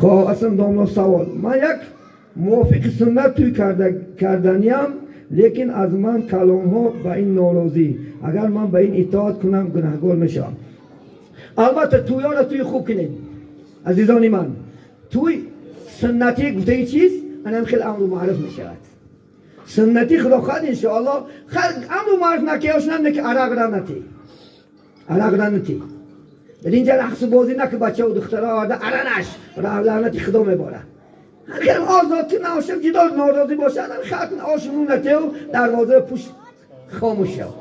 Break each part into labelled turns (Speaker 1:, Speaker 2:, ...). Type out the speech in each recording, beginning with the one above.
Speaker 1: Хоб, аслан домло, савол: ман як мувофиқи суннат тӯй карданиям, лекин аз ман калонҳо ба ин норозӣ. Агар ман ба ин итоат кунам, гунаҳгор мешавам? Албатта, тӯёро тӯи хуб кунед, азизони ман. Тӯй суннатӣ гуфтаи чиз анам хеле амру маъруф мешавад. Суннатӣ, худо хоҳад, иншоалло, амру маъруф накиёшунам, ки арақра натӣ, арақра натӣ, дар инҷа рақсу бозӣ наки, бачаву духтара оварда аранаш лаънати худо меборад. Хеле озод ки наошам ҷидо норозӣ бошад, хатм ошуму натеу дарвозаи пушт хомӯш шав.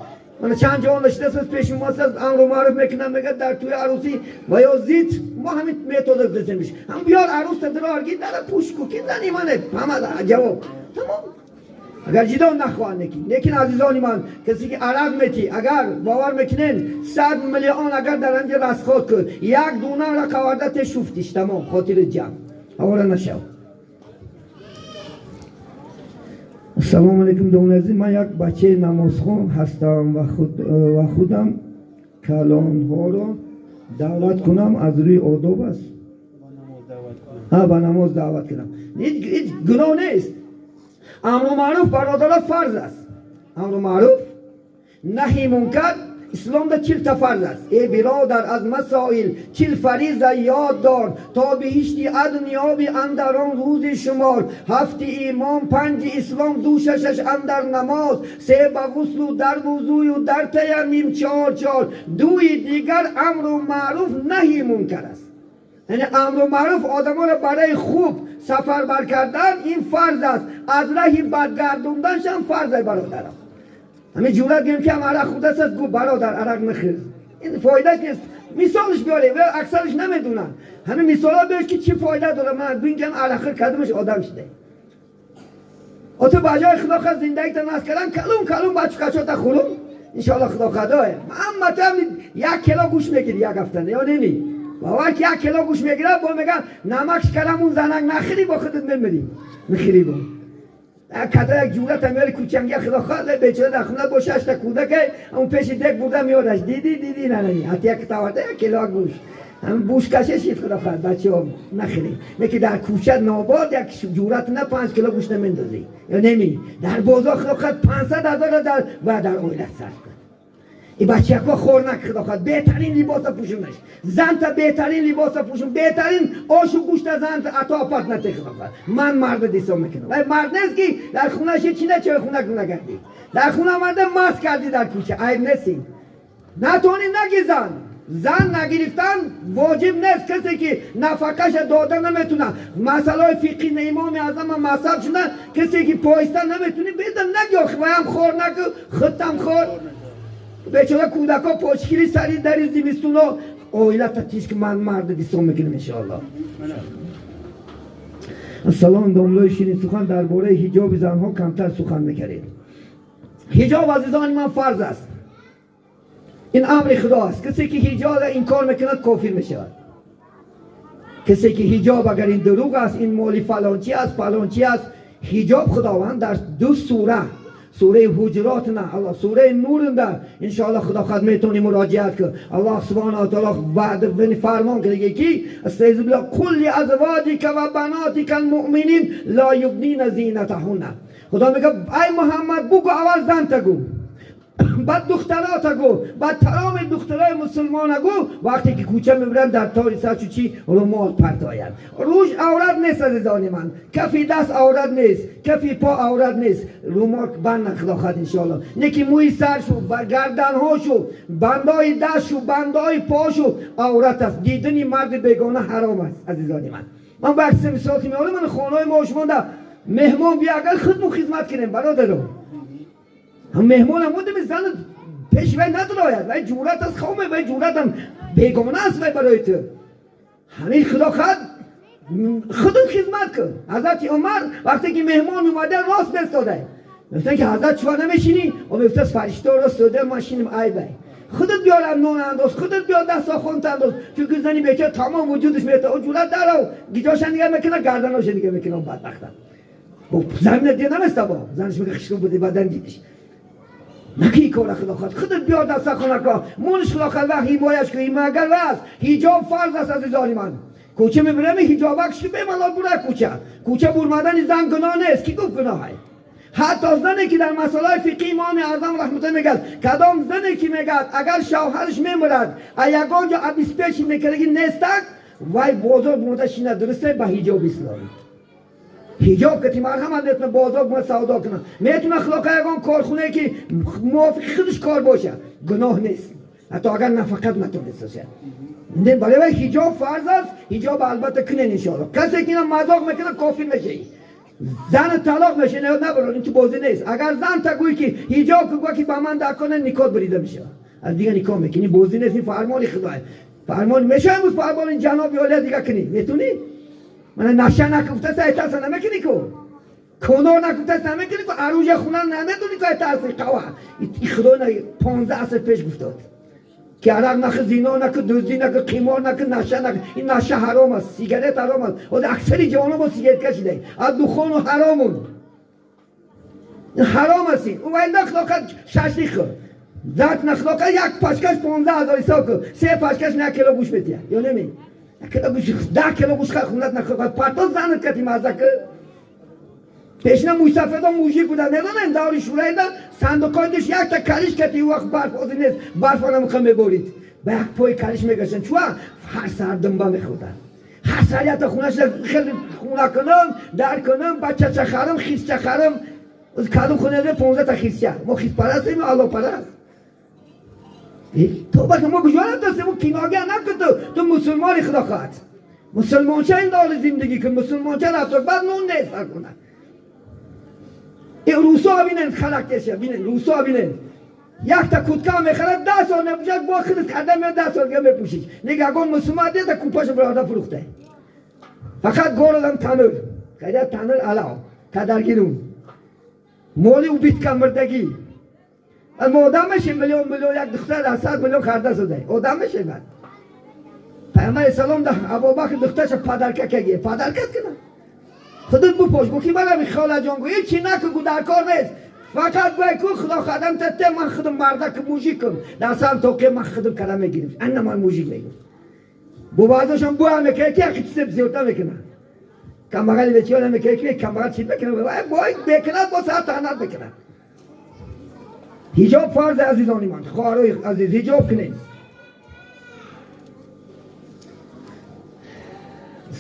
Speaker 1: Мана чанд ҷо нашидааст пеши мо, амру маъруф мекунам, мегӯяд, дар тӯи арӯсӣ ва ё зид мо ҳамин метода диземиш, ҳам биёр арӯста дирорги дара пӯш ку, ки зани мане, ҳама ҷавоб тамом, агар ҷидо нахоҳанд. Лекин, азизони ман, касе ки арақ метӣ, агар бовар мекунен, 100 миллион агар дар анҷа расход кун, як дуна арақ оварда те шуфтиш, тамом, хотири ҷамъ, овора нашав. Ассалому алайкум, домлаи азиз. Ман як бачаи намозхон ҳастам ва худам калонҳоро даъват кунам, аз рӯи одоб аст? Ба намоз даъват кунам, ҳеҷ гуноҳ нест. Амру маъруф, бародаро, фарз аст. Амру маъруф, наҳи мункар исломда 40 та фарз аст. Э биродар, аз масоил 40 фариза ёд дор, то биҳишти адн ёби андар он рӯзи шумор. Ҳафти имон, панҷи ислом, ду шашаш андар намоз, се ба ғуслу дар вузӯю дар таяммим, чор чор дуи дигар амру маъруф, наҳи мункар аст. Яъне амру маъруф, одаморо барои хуб сафарбар кардан, ин фарз аст, аз раҳи бадгардонданшам фарз аст, бародарам. Ҳамин ҷуръат гӯем, ки ҳам арақ хӯрдааст, аст, гӯ: «Бародар, арақ нахӯр, ин фоидааш нест». Мисолш биёре, ва аксараш намедонанд. Ҳамин мисолҳо биёр, ки чӣ фоида дорад. Ман бинкам, арақхӯр кадомаш одам шуда? Ото ба ҷои, худо хоҳад, зиндагита нас кардан, калон калон бачу качота хӯрум, иншоалло, худо хоҳад, ҳамата 1 кило гӯшт мегири як ҳафта ё неми? Бовар ки, 1 кило гӯшт мегирад, бо меган намак шикарам, он занак нахӯри, бо худат мемирӣ, мехӯри. Бо када як ҷурата меёри кӯчангия, худо хоҳад, бечора дар хона бо шашта кӯдаке, он пеши дек бурда меёраш, диди диди нанани ҳатто як таварда 1 кило гӯшт ҳам буш кашешид. Худо хоҳад, бачаҳо, нахӯрем. Неки дар кӯча нобод як ҷурат на 5 кило гӯшт намендозӣ ё неми? Дар бозор, худо хоҳад, 500 ҳазора дар бояд дар оила сарф кун. И бачако хор нак, худо хоҳад, беҳтарин либоса пӯшунаш, занта беҳтарин либоса пӯшун, беҳтарин ошу гӯшта занта ато апат нате. Худо хоҳад, ман марда дисо мекунам. Вай мард нест, ки дар хонаш чи на чойхона накардӣ, дар хона марда маст кардӣ дар кӯча, айб нест. Натонӣ, наги зан. Зан нагирифтан воҷиб нест, касе ки нафақаша дода наметуна. Масъалаҳои фиқҳи имоми аъзама мазҳаб шуда, касе ки поиста наметунӣ, беда наги. Охи ваям хор наку, худтам хор. Бечора кӯдакҳо почкири сари дари зимистуно. Оилата тиш ки ман марда дисо мекунам, иншоалло. Ассалом, домлои ширинсухан, дар бораи ҳиҷоби занҳо камтар сухан мекардед. Ҳиҷоб, азизони ман, фарз аст, ин амри худо аст. Касе ки ҳиҷобро инкор мекунад, кофир мешавад. Касе ки ҳиҷоб, агар ин дурӯғ аст, ин моли фалончи аст, фалончи аст. Ҳиҷоб худованд дар ду сура, сураи ҳуҷурот на, алло, сураи нурында, иншоалло, худо хоҳад, метавонӣ муроҷиат кун. Аллоҳ субҳанаҳу ва таъоло ваъд фармон кардаги ки استعذ بالله: قل لأزواجك وبناتك المؤمنين لا يبدين زينتهن. خدا میگه ای محمد، بگو، اول زن گو، بعد دخترات گو، بعد تمام دخترای مسلمان گو، وقتی که کوچه میبرن، در تاری سرشو چی رومال پرتاید. روش عورت نیست، عزیزان من. کفی دست عورت نیست، کفی پا عورت نیست، رومال بند خدا خواهد انشاءالله. نکی موی سر شو، گردن ها شو، بندای دست شو، بندای پا شو عورت است. دیدنی مرد بیگانه حرام است. عزیزان من، من بحث مثال که میارم، من خانه ما شما در مهمان بیا، اگر خودمون خدمت کنیم، برادرم، هم مهمان هم بودیم، زن پیش وی ندراید، وی جورت از خومه، وی جورت هم بیگانه است وی برای تو. همین خدا خد خودت خدمت کن. حضرت عمر وقتی که مهمان اومده، راست بستاده. گفتن که حضرت چرا نمیشینی؟ و میگفت فرشته راست داده، ما شینیم عیبه. خودت بیارم نون انداز، خودت بیا دست خونت انداز، چون زنی بیچاره تمام وجودش میته او جورت داره، گیجاش دیگه میکنه، گردناش دیگه میکنه. بدبختم با زمین دیگه نمیسته، با زنش میگه خشکو بودی بدن دیدش نکی کار. خدا خواهد، خودت بیا دست خونه که مونش، خدا خواهد و حمایش که. اگر است حجاب فرض است، عزیزان من. Кӯча мебурами ҳиҷобак ши бемалол бура кӯча. Кӯча бурмадани зан гуноҳ нест. Ки гуфт гуноҳ? Ҳатто зане ки дар масъалаи фиқҳи имоми аъзам раҳматуллоҳ мегӯяд, кадом зане ки мегӯяд агар шавҳараш мемирад, а ягон ҷо обеспечить мекардагӣ нестак, вай бозор бумада шина, дурусте ба ҳиҷоб исломӣ. Ҳиҷоб ки марҳамат метавона бозор бумада савдо кунад, метавона хилофа ягон корхонае ки мувофиқи худаш кор бошад, гуноҳ нест. Ҳатто агар нафақат натониста бошад. Барои вай ҳиҷоб фарз аст, ҳиҷоб албатта кунед иншоаллоҳ. Касе ки ина мазоқ мекунад, кофир мешавӣ. Зан талоқ мешавӣ, не набарор, ин ту бозӣ нест. Агар зан та гӯӣ ки ҳиҷоб кун, гӯ ки ба ман дар кор никоҳ бурида мешавад. Аз дигар никоҳ мекунӣ, бозӣ нест, ин фармони Худост. Фармон мешавад имрӯз фармони ҷаноби олия дигар кунӣ. Метунӣ? Мана наша накуфта сай тарса намекунӣ ку? Конор накуфта намекунӣ ку? Аружа хона наметунӣ ку тарси қава. Ин Худо 15 аср пеш гуфтод. Ки арақ нахӯр, зино накун, дуздӣ накун, қимор накун, наша накун. Ин наша ҳаром аст, сигарет ҳаром аст. Ҳозир аксари ҷавонон бо сигарет кашидаи. Аз духону ҳаромун. Ин ҳаром аст ин. Ӯ вай нахлоқат шашлик хӯр. Зат нахлоқат як пачкаш 15,000 ҳисоб кун. Се пачкаш 1 кило гӯшт метиҳад. Ё неми? 1 кило гӯшт, 10 кило гӯшт хунат нахлоқат. Парто занат кати маза кун. Пешина мӯйсафедо мужик буда, медонем даври шӯраида сандуқҳои душ якта калиш кати вақт барф ҳозир нест, барф намуха меборид. Ба як пои калиш мегаштанд. Чуа ҳар саҳар думба мехӯрданд. Ҳар саҳар якта хунаш хеле хуна кунам, дар кунам, бачача харам, хисча харам. Кадом хона 15 та хисча. Мо хиспарастем, аллопараст. То ба мо куҷо рафтастем? Мо киногия накун ту. Ту мусулмони Худо хоҳад. Мусулмонча ин дори зиндагӣ кун, мусулмонча рафтор, баъд нон нест ҳар хона. Русо бинен характерша, бинен, русо бинен. Якта кутка мехарад, 10 сол мепӯшад, бо худат карда меояд, 10 сол дига мепӯшиш. Нега ягон мусулмон дида купаша барода фурӯхта. Фақат городам танур. Хайда танур алав, кадаргирун. Моли убитка мурдагӣ. Мо одам мешем миллион миллион як духтар аз 100 миллион харда шуда. Одам мешем баъд. Пайғамбари салом да Абубакр духтарша падарка кагие. Падарка кунад. Худат бупош, гӯ ки мана холаҷон, гӯ ҳеҷ чи накун, гӯ дар кор нест. Фақат гӯй ку Худо хадам тате ман худам мардак мужикам. Дар сам тоқе ман худам кара мегирим. Ана ман мужик мегӯм. Бо баъзошон буа мекунад ки яки чизе зиёдта мекунад. Камбағали бечора мекунад ки камбағал чиз мекунад. Бой бекунад, бо сар таҳнат мекунад. Ҳиҷоб фарз азизони ман, хоҳарои азиз, ҳиҷоб кунед.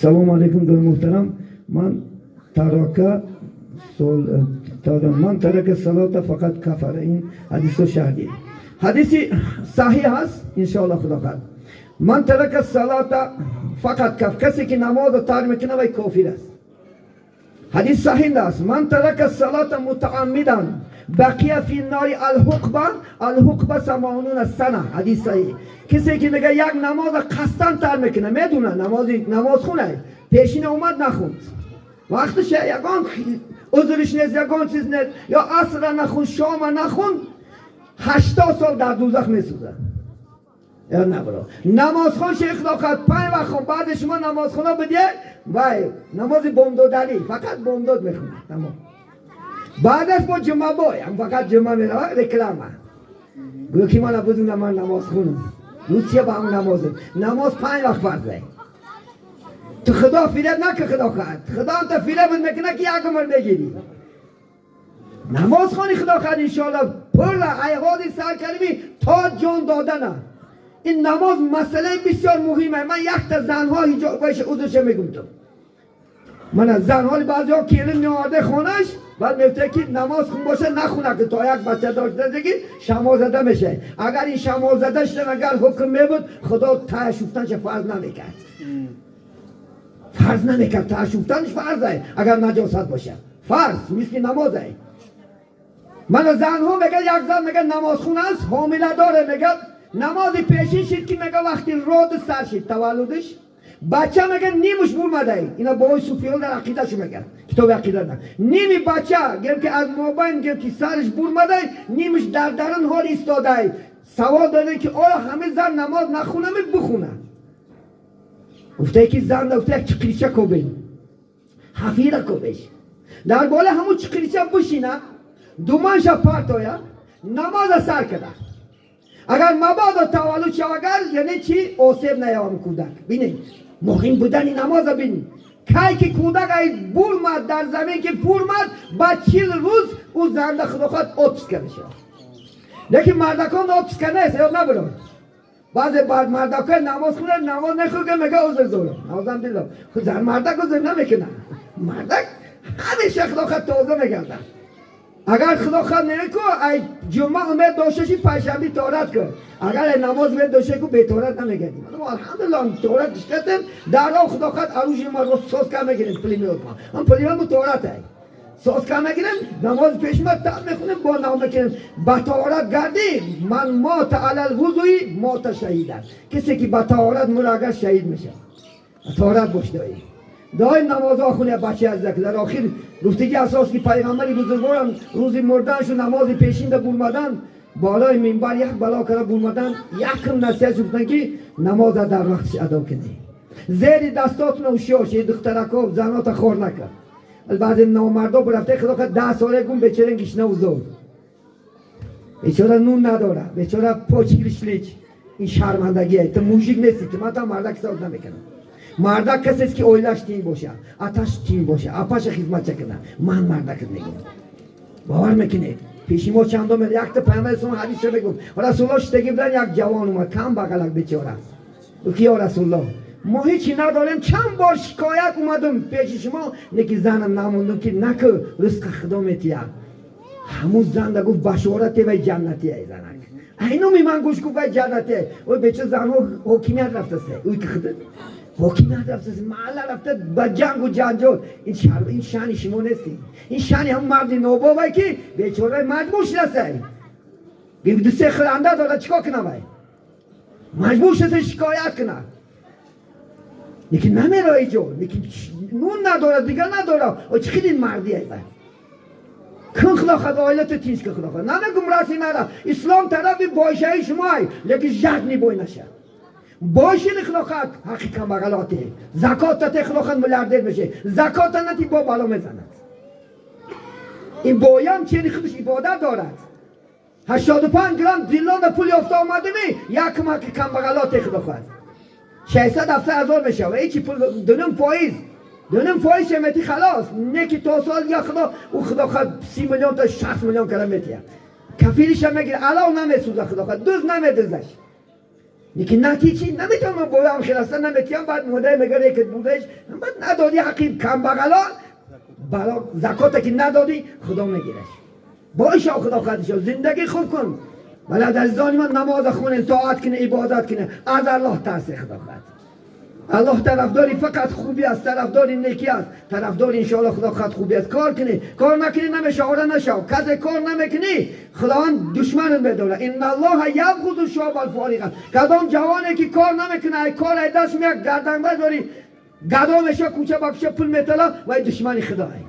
Speaker 1: Салому алайкум дӯстони муҳтарам. Ман тарака сол ман тарака салата фақат кафара. Ин ҳадисро шаҳдид. Ҳадиси саҳиҳ аст, иншоаллоҳ Худо хоҳад. Ман тарака салата фақат каф. Касе ки намозро тарк мекунад, вай кофир аст. Ҳадис саҳиҳ аст. Ман тарака салата мутааммидан бақия фи нари алҳуқба, алҳуқба самонуна сана. Ҳадис саҳиҳ. Касе ки мега як намозро қасдан тарк мекунад, медонад намози намозхона пешина омад нахунд. Вақташ ягон узриш нест, ягон чиз нест, ё асра нахунд, шома нахунд, 80 сол дар дӯзах месӯзад. Ё набро. Намозхон шейх худо 5 вақт хон, баъди шумо намозхона бидие, вай намози бомдодалӣ, фақат бомдод мехонад, тамом. Баъдаш бо ҷумъабой, ҳам фақат ҷумъа меравад, реклама. Гӯё ки мана бидуна ман намозхонам. Русия ба ҳамон намозам. Намоз 5 вақт фарзе. Ту Худо фиреб нака, Худо хоҳад. Худо ҳам та фиреб мекунад ки як умр мегирӣ. Намоз хони Худо хоҳад иншоаллоҳ, пурра айғози сар кардими то ҷон додана. Ин намоз масъалаи бисёр муҳиме. Ман якта занҳо ҳиҷоб боша узрша мегум ту. Мана занҳои баъзеҳо келин меоварда хонаш, баъд мегуфта ки намоз хун боша нахуна ки то як бача дошта ки шамол зада мешавад. Агар ин шамол зада шудан агар ҳукм мебуд, Худо таашуфтанша фарз намекард. Фарз намекард, таашуфтанш фарз ай агар наҷосат бошад. Фарз мисли намоз ай. Мана занҳо мегӯяд, як зан мегӯяд намозхун аст, ҳомила доре, мегӯяд намози пешин шид ки мегӯяд вақти род сар шид таваллудиш, бача мегӯяд нимуш бурмадай. Ина бобои суфиён дар ақидашу мегӯяд, китоби ақида. Ними бача гем ки аз мобайн гем ки сараш бурмадай, нимуш дар дарун ҳол истодай. Савол додем ки оё ҳамин зан намоз нахунами бихуна? Гуфтае ки зан гуфта як чиқирича кобен, ҳафира кобеш, дар бола ҳамун чиқирича бишина, думанша партоя, намоза сар када. Агар мабодо таваллуд шав, агар яъне чи осеб наявам кӯдак. Бинед, Муҳим будани намоза бин. Кай ки кӯдак ай бурмад дар замин, ки фурмад, ба 40 рӯз ӯ занда, худо хоҳад, отпуска мешавад. Лекин мардакон отпуска нест, ёд набурад. Баъзе мардакои намоз хунад, намоз нехӯрда, мега узр дорам, намозам дило. Зан мардак узр намекунад. Мардак ҳамеша, худо хоҳад, тоза мегардад. Агар, худо хоҳад, неку ай ҷумъа умед дошташи, панҷшанби тоҳорат кун. Агар ай намоз умед дошта ку, бетоҳорат намегардӣ. Алҳамдулиллаҳ, тоҳорат шикастем дар роҳ, худо хоҳад, оружие ма соз кар мегирем, пулемёт ма ҳам пулемёт му тоҳорат ай соз кар мегирем, намози пешма та мехонем, бо нам мекунем, ба тоҳорат гардӣ. من مات على الوضوء مات شهيدا. کسی که ба тоҳорат мура, агар шаҳид мешавад. Тоҳорат бош, доим доим намозҳо хуне, бача аз дар охир гуфтагӣ асос ки пайғамбари бузургворам рӯзи мурданшу намози пешинда бурмадан болои минбар як бало кара бурмадан, якм насиҳат гуфтан ки намоза дар вақтиш адо кунӣ, зери дастотуна ҳушёр ши, духтарако, занота хор накард. Баъзе номардо бурафта, худо хоҳад, 10 сола гум, бечора гишнаву зор, бечора нун надора, бечора почкишлич. Ин шармандагие, ту мужик нести, ту ман та мардак ҳисоб намекунам. Мардак касест ки оилаш тинг боша, аташ тинг боша, апаша хизматча кунад. Ман мардакат мегӯям, бовар мекунед, пеши мо чандо мед якта пайғамбари ислом ҳадиса мегуфт. Расулло шитагӣ будан, як ҷавон омад, кам бағалак, бечора. Ки ё Расулло, мо ҳечи надорем, чанд бор шикоят омадам пеши шумо, неки занам намондум. Ки наку, ризқа худо метиҳад. Ҳамун занда гуфт: башорате, вай ҷаннатия. Занак айнуми ман гӯш, гуфт: вай ҷаннатия. Ой, беча, занҳо ҳокимият рафтасе, ӯй ки худ ҳокимият рафтасе, маҳалла рафта ба ҷангу ҷанҷол. Ин шар, ин шаъни шумо нести, ин шаъни ҳамун марди нобовай ки бечора маҷбур шудасай, дусе хӯранда дорад, чикор кунам? Вай маҷбур шудаса шикоят кунад, лекин намерои ҷо, лекин нун надорад, дигар надорад. Чӣ хели мардия вай? Кун, худо хоҳад, оилато тинч кун. Худо хоҳад, намегум раси нара, ислом тарафи бойшаи шумоай, лекин жадный бой наша. Бойшини, худо хоҳад, ҳаққи камбағалоте закотате, худо хоҳад, миллиардер меше. Закота нати, бо бало мезанад. Ин боям чени худаш ибодат дорад. 85 грамм диллона пул ёфта омадими, якм ҳаққи камбағалоте, худо хоҳад, 670 ҳазор мешава. Ҳечи пул 2.5%, 2.5% шемети, халос. Не ки то сол я худо ӯ, худо хоҳад, 30 миллион то 60 миллион кара метиҳад, кафилиша мегира, алав намесӯза, худо хоҳад, дуз намедузаш. Лекин натиҷи наметавонам, боям хеласта наметиҳам. Баъд модар мега рекет будаиш, баъд надоди ҳаққи камбағало, бало. Закота ки надодӣ, худо мегираш. Боиша, худо хоҳад, зиндагӣ хуб кун. Вале азизони ман, намоза хонен, тоат куне, ибодат куне, аз Аллоҳ тарсе. Худо хоҳад, Аллоҳ тарафдори фақат хубӣ аст, тарафдори некӣ аст, тарафдори иншоалло, худо хоҳад, хубӣ аст. Кор кунӣ, кор накунӣ, намеша, ора нашав. Касе кор намекунӣ, худованд душманат медорад. إن الله يبغض الشاب الفارغ. Кадом ҷавоне ки кор намекуна, ай кор ай даст меяк, гарданба дорӣ, гадо меша, кӯча ба кӯча пул метала, вай душмани худоай.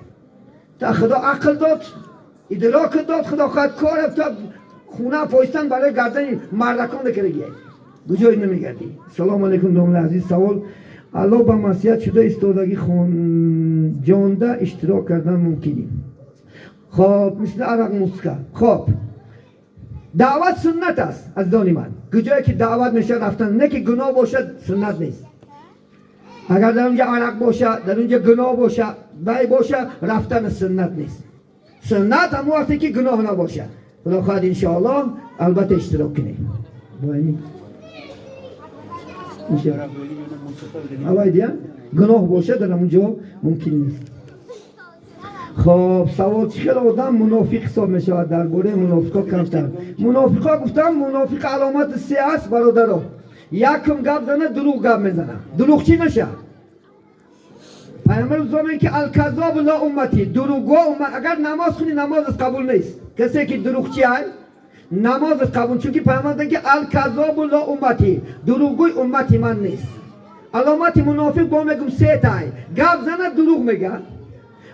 Speaker 1: Та худо ақл дод, идрок дод, худо хоҳад, кор та хуна пойстан барои гардани мардакон декарагиай, куҷое намегардӣ. Салому алайкум, домла азиз. Савол: алло, ба масиҳат шуда истодагӣ ҷонда иштирок кардан мумкинӣ? Хоб, мисли арақ, муска. Хоб, даъват суннат аст, азизони ман. Куҷое ки даъват мешавад, рафтан, не ки гуноҳ бошад, суннат нест. Агар дар унҷа арақ боша, дар унҷа гуноҳ боша, вай боша, рафтан суннат нест. Суннат ҳамон вақте ки гуноҳ набошад. Худо хоҳад, иншоаллоҳ, албатта иштирок кунед. Авайдия гуноҳ боша, дар ҳамон ҷо мумкин нест. Хоб, савол: чӣ хел одам мунофиқ ҳисоб мешавад? Дар бораи мунофиқо камтар. Мунофиқо гуфтам, мунофиқ аломати се аст, бародаро. Якум, гап зана, дурӯғ гап мезана, дурӯғчӣ наша. Пайғамбар мегӯяд ки الكذاب لا أمتي, дурӯғгӯ. Агар намоз хунӣ, намозат қабул нест. Касе ки дурӯғчӣ ай, намозат қабул, чунки пайғамбар мегӯяд ки الكذاب لا أمتي, дурӯғгӯй уммати ман нест. Аломати мунофиқ бо мегум сетай: гап зана, дурӯғ мегӯяд,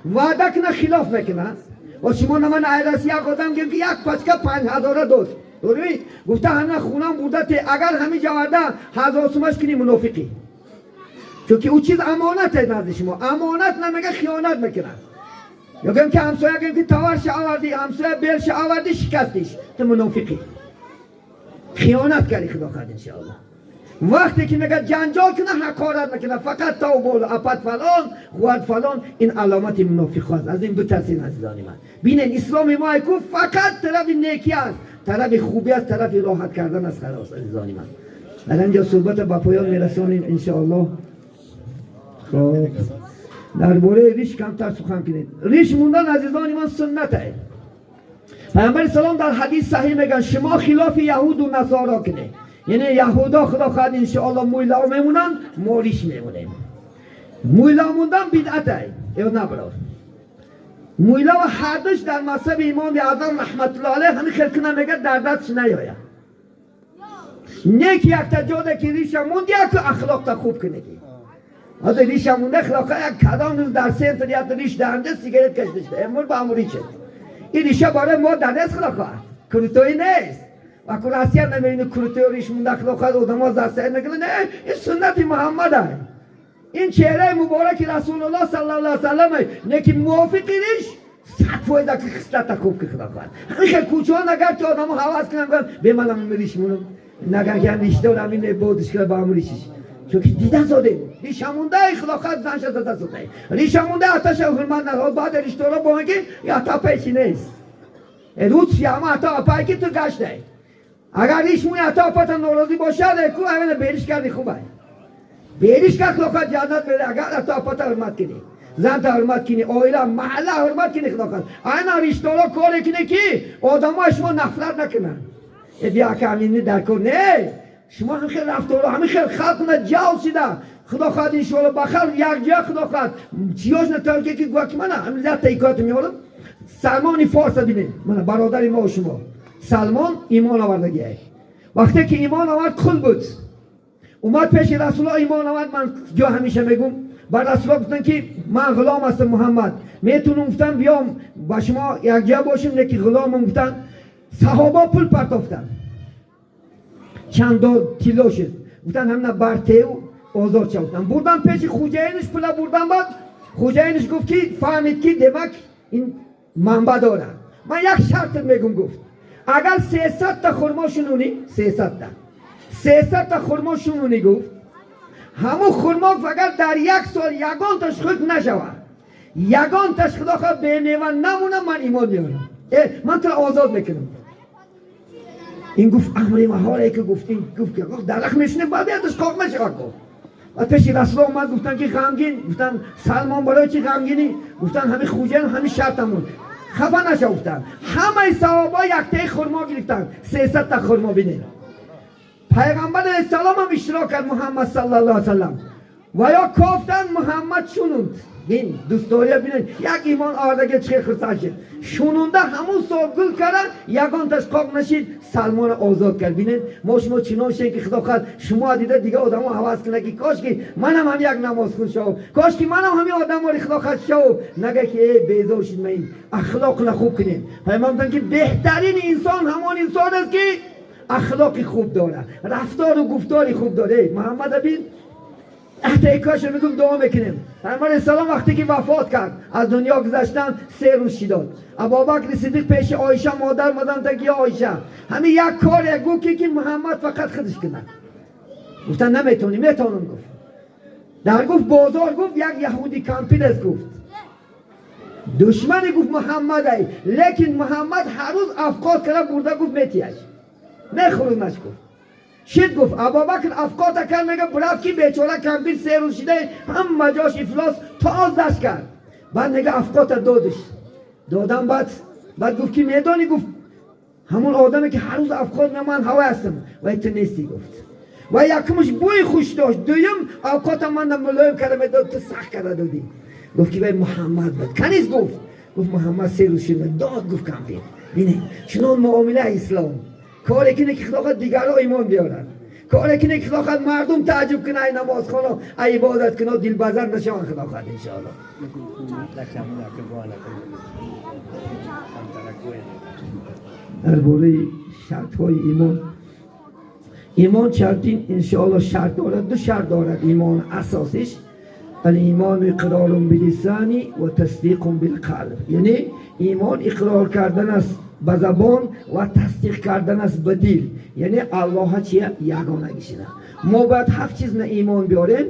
Speaker 1: ваъда куна, хилоф мекунад. Ва шумо наман айраси як одам гем ки як пачка 5 ҳазора дод, дорӣ гуфта, ҳана хунам бурда те, агар ҳамин ҷаварда 1000 сумаш кунӣ, мунофиқӣ, чунки ӯ чиз амонате назди шумо, амонат намега, хиёнат мекунад. Ё гем ки ҳамсоя, гем ки товарша овардӣ, ҳамсоя белша овардӣ, шикастиш, ту мунофиқӣ, хиёнат кардӣ. Худо хоҳад, иншоаллоҳ. вақте ки мегӯяд ҷанҷол куна, ҳақорат мекунад, фақат то боло апат фалон, хуат фалон. Ин аломати мунофиқҳо аст. Аз ин битарсед, азизони ман. Бинед, исломи мо ку фақат тарафи некӣ аст, тарафи хубӣ аст, тарафи роҳат кардан аст. Халос, азизони ман, дар инҷо суҳбата ба поён мерасонем, иншоаллоҳ. Хоб, дар бораи риш камтар сухан кунед. Риш мондан, азизони ман, суннате. Пайғамбари салом дар ҳадис саҳеҳ мегӯянд: шумо хилофи яҳуду насоро кунед. Яъне яҳудо, худо хоҳад, иншоалло, мӯйлао мемонанд, мо риш мемонем. Мӯйла мондан бидъате ё наброр? Мӯйла ва ҳардуш дар мазҳаби Имоми Аъзам раҳматуллоҳ алайҳ ҳамин хел куна, мегӯяд, дар дастш наёяд. Не ки якта ҷоде ки риша монд, яку ахлоқта хуб кунеди. Ҳозир риша монда, ахлоқа як кадом рӯз дар центр як риш даҳанде сигарет кашида шуда, эмур ба ҳамун ришет. Ин риша барои мо дар нест, худо хоҳад, крутой нест. Ваку Россия намебини, крутой риш монда, худо хоҳад, одамо засаид мекунанд. Не, ин суннати Муҳаммад ай, ин чеҳраи мубораки Расулуллоҳ саллаллоҳу алайҳи васаллам. Не ки мувофиқи риш 100% ки хислата хуб ки, худо хоҳад. Ҳамин хел кӯчаҳо нагар ки одамо ҳавас кунанд, гӯянд: бе манам риш монам, нагар ки ҳам риш дорам, ин бодиш кунад ба ҳамун ришиш. Чунки дида зодем, ришамондаи, худо хоҳад, занша зада зода, ришамонда аташа ҳурмат надорад. Баъд риштора бо ки ата печи нест, рӯз ама ата апай ки ту гаштай. Агар риш муи ата апата норозӣ бошад, ку аввала бериш карди, хубай бериш кард, худо хоҳад, ҷаннат мере. Агар ата апата ҳурмат кунӣ, занта ҳурмат кунӣ, оила, маҳалла ҳурмат кунӣ, худо хоҳад, айна риштора коре кунӣ ки одамои шумо нафрат накунанд. Э, бия ака, ҳамини дар кор не. Шумо ҳамин хел рафторо, ҳамин хел халқна ҷалб шида, худо хоҳад, иншоалло, ба халқ якҷоя, худо хоҳад, чиёш натавҷе ки гӯя ки мана ҳамин лята ҳикояту меорам. Салмони Форса бинед, мана бародари мо шумо Салмон имон овардагиай. Вақте ки имон овард, қул буд, омад пеши Расулло, имон овард. Ман ҷо ҳамеша мегум, ба Расулло гуфтан ки ман ғулом ҳастам, Муҳаммад, метунам, гуфтан, биём ба шумо якҷоя бошем, не ки ғуломам, гуфтан. Саҳоба пул партофтанд, чанд тилло шуд. Гуфтан: ҳамина бартеу озод шав. Гуфтан, бурдан пеши хуҷаинш, пула бурдан. Баъд хуҷаинш гуфт ки фаҳмид ки демак ин манбаъ дорад. Ман як шарт мегум, гуфт: агар 300-та хурмо шунунӣ, 300-та, 300-та хурмо шунунӣ, гуфт, ҳамун хурмо фақат дар як сол ягонташ хушк нашавад, ягонташ, худо хоҳад, бемева намона, ман имон меорам, э ман туро озод мекунам. Ин гуфт: амри маҳоле ки гуфт, ин гуфт ки дарахт мешунем, баъд яташ қоқ мешавад, гуфт. Баъд пеши Расуло омад, гуфтан ки ғамгин, гуфтан: Салмон, барои чи ғамгинӣ? Гуфтан: ҳамин хуҷаин ҳамин шартамон. Хафа наша, гуфтан. Ҳамаи саҳоба яктаи хурмо гирифтанд, 300-та хурмо. Бинед, Пайғамбар алайҳиссалом ҳам иштирок кард, Муҳаммад саллаллоҳу алайҳи васаллам. Ва ё кофтан, Муҳаммад шунунд. Бин, дӯстдория бинед, як имон овардаги чӣ хурсанд шуд. Шунунда, ҳамун сол гул кардан, ягонташ қоқ нашид, Салмона озод кард. Бинед, мо шумо чунон шем ки, худо хоҳад, шумо дида дига одамо ҳавас кунад ки кош ки манам ҳам як намозхун шавам, кош ки манам ҳамин одамори, худо хоҳад, шавам. Нага ки э, безор шид. Ма ин ахлоқна хуб кунем. Пайғамбар гуфтанд ки беҳтарин инсон ҳамон инсон аст ки ахлоқи хуб дорад, рафтору гуфтори хуб дорад. Муҳаммада бин. Ҳатто мегум, дуо мекунем. Пайғамбар алайҳиссалом вақте ки вафот кард, аз дунё гузаштан, 3 рӯз шидод. Абубакри Сидиқ пеши Оиша модар омаданд ки: ё Оиша, ҳамин як коре гӯ ки Муҳаммад фақат худаш кунад. Гуфтан: наметавонӣ. Метавонам, гуфт. Дар, гуфт, бозор, гуфт, як яҳуди кампир аст, гуфт, душмани, гуфт, Муҳаммадай, лекин Муҳаммад ҳар рӯз афқот карда бурда, гуфт, метияш, мехӯрунаш, гуфт. Шид, гуфт, Абубакр афқота кард, мега, бурафт ки бечора кампир 3 рӯз шида, ҳама ҷош ифлос, тоздаш кард. Баъд мега, афқота додиш, додам. Баъд гуфт ки медонӣ, гуфт, ҳамун одаме ки ҳар рӯз афқот, ман ҳавай ҳастам, вай ту нестӣ, гуфт. Ва якумш бӯи хуш дошт, дуюм авқота ман мулоим карда медод, ту сахт карда додӣ. Гуфт ки вай Муҳаммад буд. Каниз, гуфт, Муҳаммад 3 рӯз шуд дод, гуфт кампир. Бинед, чунон муомила ислом, коре кине ки, худо хоҳад, дигарро имон биёрад, коре кине ки, худо хоҳад, мардум таъҷуб кунад, ай намозхоно, ай ибодат куно, дилбазар нашаванд, худо хоҳад, иншоалло. Дар бораи шартҳои имон. Имон чандин, иншоалло, шарт дорад, ду шарт дорад имон. Асосиш алимону иқрорун билисани ва тасдиқун билқалб, яъне имон иқрор кардан аст. Ба забон ва тасдиқ кардан аст ба дил, яъне Аллоҳ чи ягонагишина. Мо бояд ҳафт чиз на имон биёрем: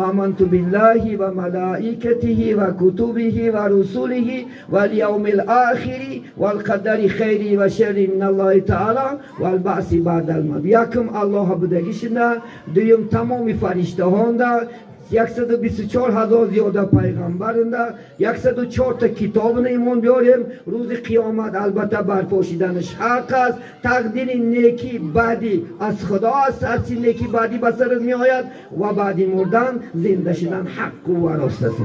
Speaker 1: آمنت بالله وملائكته وكتبه ورسله واليوم الآخر والقدر خيره وشره من الله تعالى والبعث بعد الموت. Якум, Аллоҳ будагишина. Дуюм, тамоми фариштаҳонда, 124 ҳазор зиёда пайғамбарында, 104та китобина имон биёрем. Рӯзи қиёмат албатта барпо шиданаш ҳақ аст. Тақдири неки баъди аз Худо аст, ҳарчи неки баъди ба сарат меояд ва баъди мурдан зинда шидан ҳаққу ва рост аст.